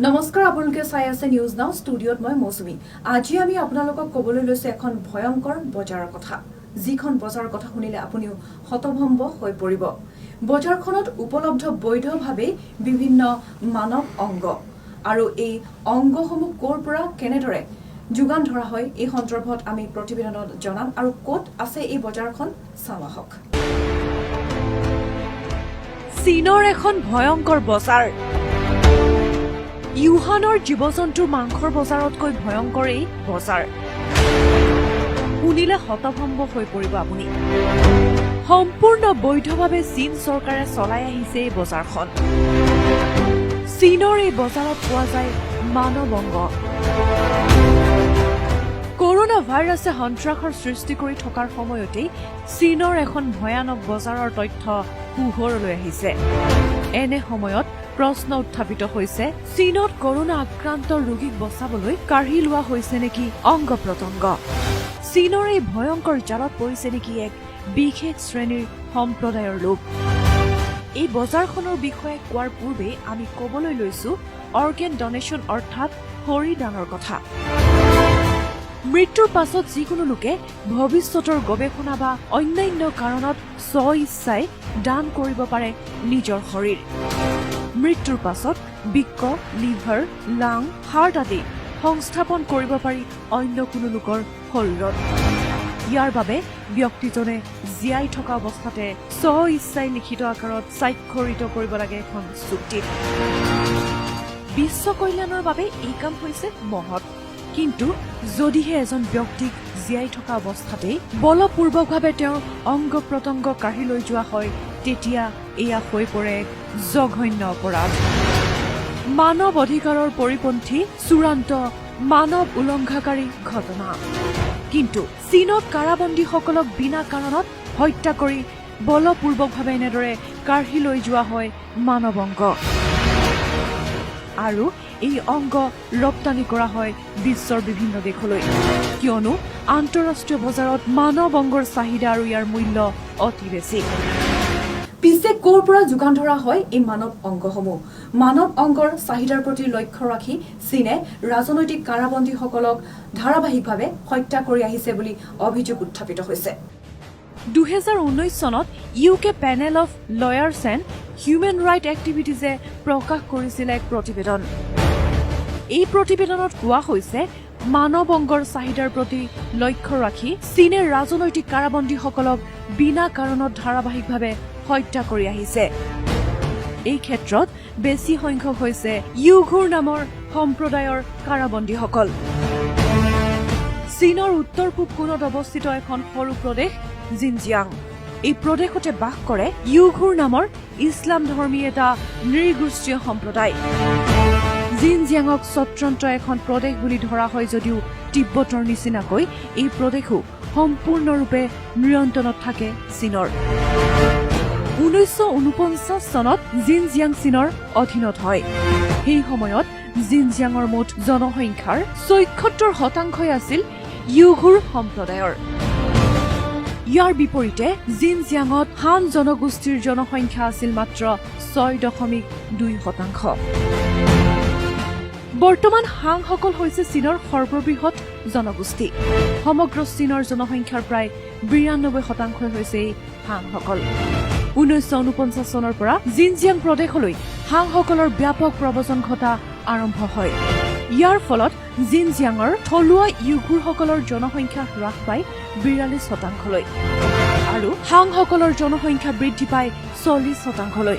নমস্কাৰ, আপোনালোকে চাই আছে নিউজ নাও। ষ্টুডিঅ'ত মই মৌচুমী। আজি আমি আপোনালোকক ক'বলৈ লৈছো এখন ভয়ংকৰ বজাৰৰ কথা, যিখন বজাৰৰ কথা শুনিলে আপুনিও হতভম্ব হৈ পৰিব। বজাৰখনত উপলব্ধ বৈধভাৱেই বিভিন্ন মানৱ অংগ আৰু এই অংগসমূহ ক'ৰ পৰা কেনেদৰে যোগান ধৰা হয়, এই সন্দৰ্ভত আমি প্ৰতিবেদনত জনাম। আৰু ক'ত আছে এই বজাৰখন, চাওঁ আহক। চীনৰ এখন ভয়ংকৰ বজাৰ। ইউহানৰ জীৱ জন্তুৰ মাংসৰ বজাৰতকৈ ভয়ংকৰ এই বজাৰ। শুনিলে হতভম্ব হৈ পৰিব আপুনি। সম্পূৰ্ণ বৈধভাৱে চীন চৰকাৰে চলাই আহিছে এই বজাৰখন। চীনৰ এই বজাৰত পোৱা যায় মানৱ অংগ। কৰোণা ভাইৰাছে সন্ত্ৰাসৰ সৃষ্টি কৰি থকাৰ সময়তেই চীনৰ এখন ভয়ানক বজাৰৰ তথ্য পোহৰলৈ আহিছে। এনে সময়ত প্ৰশ্ন উত্থাপিত হৈছে, চীনত কৰোণা আক্ৰান্ত ৰোগীক বচাবলৈ কাঢ়ি লোৱা হৈছে নেকি অংগ প্ৰত্যংগ? চীনৰ এই ভয়ংকৰ জালত পৰিছে নেকি এক বিশেষ শ্ৰেণীৰ সম্প্ৰদায়ৰ লোক? এই বজাৰখনৰ বিষয়ে কোৱাৰ পূৰ্বেই আমি ক'বলৈ লৈছো অৰ্গেন ডনেশ্যন অৰ্থাৎ শৰীৰদানৰ কথা। মৃত্যুৰ পাছত যিকোনো লোকে ভৱিষ্যতৰ গৱেষণা বা অন্যান্য কাৰণত স্ব ইচ্ছাই দান কৰিব পাৰে নিজৰ শৰীৰ। মৃত্যুৰ পাছত বৃক্ক, লিভাৰ, লাং, হাৰ্ট আদি সংস্থাপন কৰিব পাৰি অন্য কোনো লোকৰ শৰীৰত। ইয়াৰ বাবে ব্যক্তিজনে জীয়াই থকা অৱস্থাতে স্ব ইচ্ছাই লিখিত আকাৰত স্বাক্ষৰিত কৰিব লাগে এখন চুক্তিত। বিশ্ব কল্যাণৰ বাবে এই কাম হৈছে মহৎ। কিন্তু যদিহে এজন ব্যক্তিক জীয়াই থকা অৱস্থাতেই বলপূৰ্বকভাৱে তেওঁৰ অংগ প্ৰত্যংগ কাঢ়ি লৈ যোৱা হয়, তেতিয়া এয়া হৈ পৰে এক জঘন্য অপৰাধ, মানৱ অধিকাৰৰ পৰিপন্থী চূড়ান্ত মানৱ উলংঘাকাৰী ঘটনা। কিন্তু চীনত কাৰাবন্দীসকলক বিনা কাৰণত হত্যা কৰি বলপূৰ্বকভাৱে এনেদৰে কাঢ়ি লৈ যোৱা হয় মানৱ অংগ আৰু এই অংগ ৰপ্তানি কৰা হয় বিশ্বৰ বিভিন্ন দেশলৈ। কিয়নো আন্তঃৰাষ্ট্ৰীয় বজাৰত মানৱ অংগৰ চাহিদা আৰু ইয়াৰ মূল্য অতি বেছি। পিছে ক'ৰ পৰা যোগান ধৰা হয় এই মানৱ অংগসমূহ? মানৱ অংগৰ চাহিদাৰ প্ৰতি লক্ষ্য ৰাখি চীনে ৰাজনৈতিক কাৰাবন্দীসকলক ধাৰাবাহিকভাৱে হত্যা কৰি আহিছে বুলি অভিযোগ উত্থাপিত হৈছে। 2019 চনত UK Panel of Lawyers and Human Right এক্টিভিটিজে প্ৰকাশ কৰিছিল এক প্ৰতিবেদন। এই প্ৰতিবেদনত কোৱা হৈছে, মানৱ অংগৰ চাহিদাৰ প্ৰতি লক্ষ্য ৰাখি চীনে ৰাজনৈতিক কাৰাবন্দীসকলক বিনা কাৰণত ধাৰাবাহিকভাৱে হত্যা কৰি আহিছে। এই ক্ষেত্ৰত বেছি সংখ্যক হৈছে ইউঘুৰ নামৰ সম্প্ৰদায়ৰ কাৰাবন্দীসকল। চীনৰ উত্তৰ পূব কোণত অৱস্থিত এখন সৰু প্ৰদেশ জিনজিয়াং। এই প্ৰদেশতে বাস কৰে ইউঘুৰ নামৰ ইছলাম ধৰ্মী এটা নৃগোষ্ঠীয় সম্প্ৰদায়। জিনজিয়াঙক স্বতন্ত্ৰ এখন প্ৰদেশ বুলি ধৰা হয় যদিও তিব্বতৰ নিচিনাকৈ এই প্ৰদেশো সম্পূৰ্ণৰূপে নিয়ন্ত্ৰণত থাকে চীনৰ। 1949 চনত জিনজিয়াং চীনৰ অধীনত হয়। সেই সময়ত জিনজিয়াঙৰ মুঠ জনসংখ্যাৰ 76 শতাংশই আছিল ইউঘুৰ সম্প্ৰদায়ৰ। ইয়াৰ বিপৰীতে জিনজিয়াঙত হান জনগোষ্ঠীৰ জনসংখ্যা আছিল মাত্ৰ 6.2 শতাংশ। বৰ্তমান হাংসকল হৈছে চীনৰ সৰ্ববৃহৎ জনগোষ্ঠী। সমগ্ৰ চীনৰ জনসংখ্যাৰ প্ৰায় 92 শতাংশই হৈছে এই হাংসকল। 1949 চনৰ পৰা জিনজিয়াং প্ৰদেশলৈ হাংসকলৰ ব্যাপক প্ৰব্ৰজন ঘটা আৰম্ভ হয়। ইয়াৰ ফলত জিনজিয়াঙৰ থলুৱা ইউঘুৰসকলৰ জনসংখ্যা হ্ৰাস পায় 42 শতাংশলৈ আৰু হাংসকলৰ জনসংখ্যা বৃদ্ধি পায় 40 শতাংশলৈ।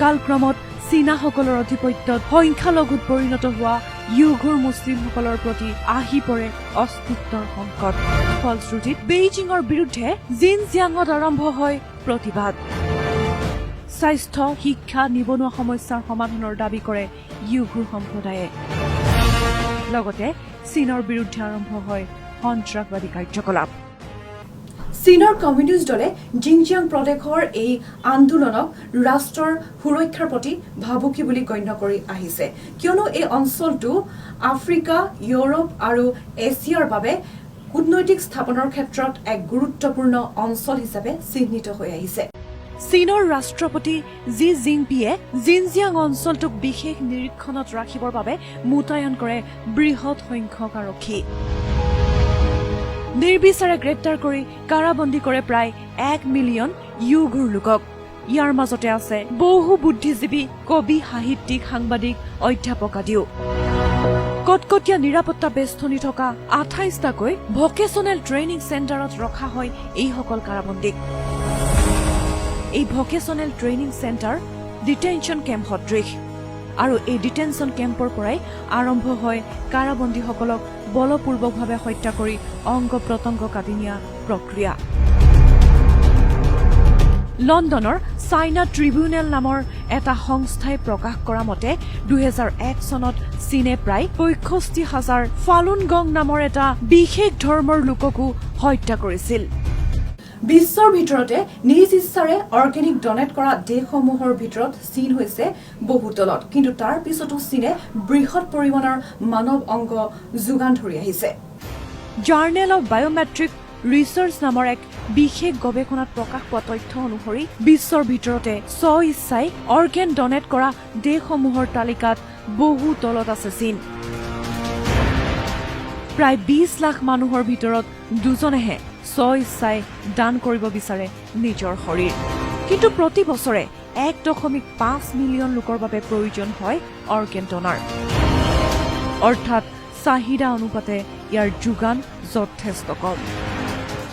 কালক্ৰমত চীনাসকলৰ আধিপত্যত সংখ্যালঘুত পৰিণত হোৱা ইউঘুৰ মুছলিমসকলৰ প্ৰতি আহি পৰে অস্তিত্বৰ সংকট। ফলশ্ৰুতিত বেইজিঙৰ বিৰুদ্ধে জিনজিয়াঙত আৰম্ভ হয় প্ৰতিবাদ। স্বাস্থ্য, শিক্ষা, নিবনুৱা সমস্যাৰ সমাধানৰ দাবী কৰে ইউঘুৰ সম্প্ৰদায়ে। লগতে চীনৰ বিৰুদ্ধে আৰম্ভ হয় সন্ত্ৰাসবাদী কাৰ্যকলাপ। চীনৰ কমিউনিষ্ট দলে জিংজিয়াং প্ৰদেশৰ এই আন্দোলনক ৰাষ্ট্ৰৰ সুৰক্ষাৰ প্ৰতি ভাবুকি বুলি গণ্য কৰি আহিছে। কিয়নো এই অঞ্চলটো আফ্ৰিকা, ইউৰোপ আৰু এছিয়াৰ বাবে কূটনৈতিক স্থাপনৰ ক্ষেত্ৰত এক গুৰুত্বপূৰ্ণ অঞ্চল হিচাপে চিহ্নিত হৈ আহিছে। চীনৰ ৰাষ্ট্ৰপতি জি জিনপিঙে জিনজিয়াং অঞ্চলটোক বিশেষ নিৰীক্ষণত ৰাখিবৰ বাবে মোতায়েন কৰে বৃহৎ সংখ্যক আৰক্ষী। নিৰ্বিচাৰে গ্ৰেপ্তাৰ কৰি কাৰাবন্দী কৰে প্ৰায় 1 মিলিয়ন ইউঘুৰ লোকক। ইয়াৰ মাজতে আছে বহু বুদ্ধিজীৱী, কবি, সাহিত্যিক, সাংবাদিক, অধ্যাপক আদিও। কটকটীয়া নিৰাপত্তা বেষ্টনী থকা 28টাকৈ ভকেচনেল ট্ৰেইনিং চেণ্টাৰত ৰখা হয় এইসকল কাৰাবন্দীক। এই vocational training centre detention camp সদৃশ আৰু এই ডিটেনশ্যন কেম্পৰ পৰাই আৰম্ভ হয় কাৰাবন্দীসকলক বলপূৰ্বকভাৱে হত্যা কৰি অংগ প্ৰত্যংগ কাটি নিয়া প্ৰক্ৰিয়া। লণ্ডনৰ চাইনা ট্ৰিবিউনেল নামৰ এটা সংস্থাই প্ৰকাশ কৰা মতে 2001 চনত চীনে প্ৰায় 65 হাজাৰ ফালুন গং নামৰ এটা বিশেষ ধৰ্মৰ লোককো হত্যা কৰিছিল। বিশ্বৰ ভিতৰতে নিজ ইচ্ছাৰে অৰ্গেন ডনেট কৰা দেশসমূহৰ ভিতৰত চীন হৈছে বহু তলত। কিন্তু তাৰ পিছতো চীনে বৃহৎ পৰিমাণৰ মানৱ অংগ যোগান ধৰি আহিছে। জাৰ্নেল অৱ বায়'মেডিকেল ৰিচাৰ্চ নামৰ এক বিশেষ গৱেষণাত প্ৰকাশ পোৱা তথ্য অনুসৰি বিশ্বৰ ভিতৰতে স্ব ইচ্ছাই অৰ্গেন ডনেট কৰা দেশসমূহৰ তালিকাত বহু তলত আছে চীন। প্ৰায় 20 লাখ মানুহৰ ভিতৰত দুজনেহে স্ব ইচ্ছাই দান কৰিব বিচাৰে নিজৰ শৰীৰ। কিন্তু প্ৰতি বছৰে 1.5 মিলিয়ন লোকৰ বাবে প্ৰয়োজন হয় অৰ্গেন ডনাৰ। অৰ্থাৎ চাহিদা অনুপাতে ইয়াৰ যোগান যথেষ্ট কম।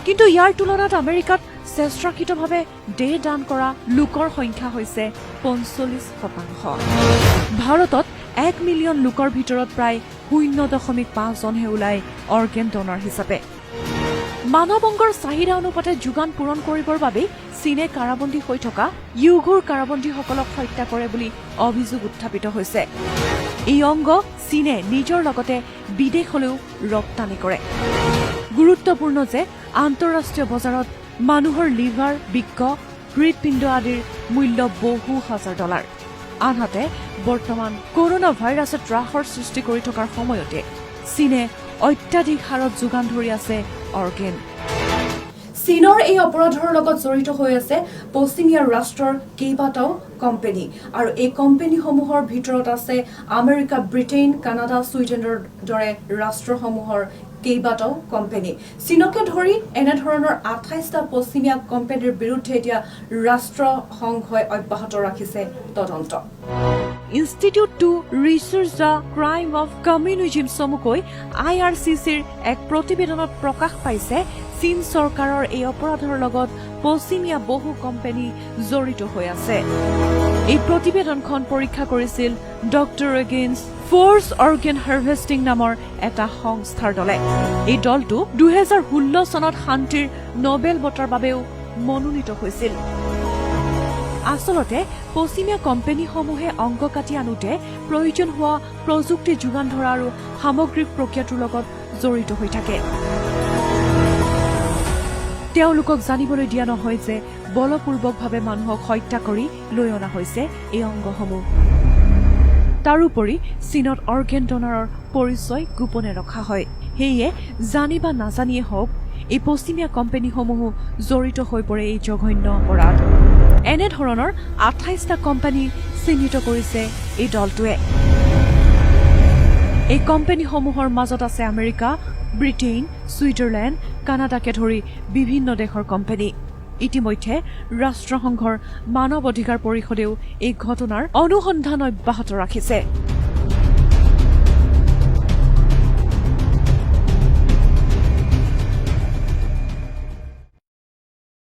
কিন্তু ইয়াৰ তুলনাত আমেৰিকাত স্বেচ্ছাকৃতভাৱে দেহ দান কৰা লোকৰ সংখ্যা হৈছে 45%। ভাৰতত 1 মিলিয়ন লোকৰ ভিতৰত প্ৰায় 0.5জনহে ওলায় অৰ্গেন ডনাৰ হিচাপে। মানৱ অংগৰ চাহিদা অনুপাতে যোগান পূৰণ কৰিবৰ বাবেই চীনে কাৰাবন্দী হৈ থকা ইউঘুৰ কাৰাবন্দীসকলক হত্যা কৰে বুলি অভিযোগ উত্থাপিত হৈছে। এই অংগ চীনে নিজৰ লগতে বিদেশলৈও ৰপ্তানি কৰে। গুৰুত্বপূৰ্ণ যে আন্তঃৰাষ্ট্ৰীয় বজাৰত মানুহৰ লিভাৰ, বৃক্ক, হৃদপিণ্ড আদিৰ মূল্য বহু হাজাৰ ডলাৰ। আনহাতে বৰ্তমান কৰোণা ভাইৰাছে ত্ৰাসৰ সৃষ্টি কৰি থকাৰ সময়তে চীনে অত্যাধিক হাৰত যোগান ধৰি আছে অৰ্গেন। চীনৰ এই অপৰাধৰ লগত জড়িত হৈ আছে পশ্চিমীয়া ৰাষ্ট্ৰৰ কেইবাটাও কোম্পানী আৰু এই কোম্পানীসমূহৰ ভিতৰত আছে আমেৰিকা, ব্ৰিটেইন, কানাডা, ছুইডেনৰ দৰে ৰাষ্ট্ৰসমূহৰ কেইবাটাও কোম্পানী। চীনকে ধৰি এনেধৰণৰ 28টা পশ্চিমীয়া কোম্পানীৰ বিৰুদ্ধে এতিয়া ৰাষ্ট্ৰসংঘই অব্যাহত ৰাখিছে তদন্ত। Institute to Research the Crime of Communism চমুকৈ I R C চিৰ এক প্ৰতিবেদনত প্ৰকাশ পাইছে চীন চৰকাৰৰ এই অপৰাধৰ লগত পশ্চিমীয়া বহু কোম্পানী জড়িত হৈ আছে। এই প্ৰতিবেদনখন পৰীক্ষা কৰিছিল Doctor Against Forced Organ Harvesting নামৰ এটা সংস্থাৰ দলে। এই দলটো 2016 চনত শান্তিৰ নবেল বঁটাৰ বাবেও মনোনীত হৈছিল। আচলতে পশ্চিমীয়া কোম্পানীসমূহে অংগ কাটি আনোতে প্ৰয়োজন হোৱা প্ৰযুক্তি যোগান ধৰা আৰু সামগ্ৰিক প্ৰক্ৰিয়াটোৰ লগত জড়িত হৈ থাকে। তেওঁলোকক জানিবলৈ দিয়া নহয় যে বলপূৰ্বকভাৱে মানুহক হত্যা কৰি লৈ অনা হৈছে এই অংগসমূহ। তাৰোপৰি চীনত অৰ্গেন ডনাৰৰ পৰিচয় গোপনে ৰখা হয়। সেয়ে জানি বা নাজানিয়ে হওক, এই পশ্চিমীয়া কোম্পানীসমূহো জড়িত হৈ পৰে এই জঘন্য অপৰাধ। এনেধৰণৰ 28টা কোম্পানী চিহ্নিত কৰিছে এই দলটোৱে। এই কোম্পানীসমূহৰ মাজত আছে আমেৰিকা, ব্ৰিটেইন, ছুইজাৰলেণ্ড, কানাডাকে ধৰি বিভিন্ন দেশৰ কোম্পানী। ইতিমধ্যে ৰাষ্ট্ৰসংঘৰ মানৱ অধিকাৰ পৰিষদেও এই ঘটনাৰ অনুসন্ধান অব্যাহত ৰাখিছে।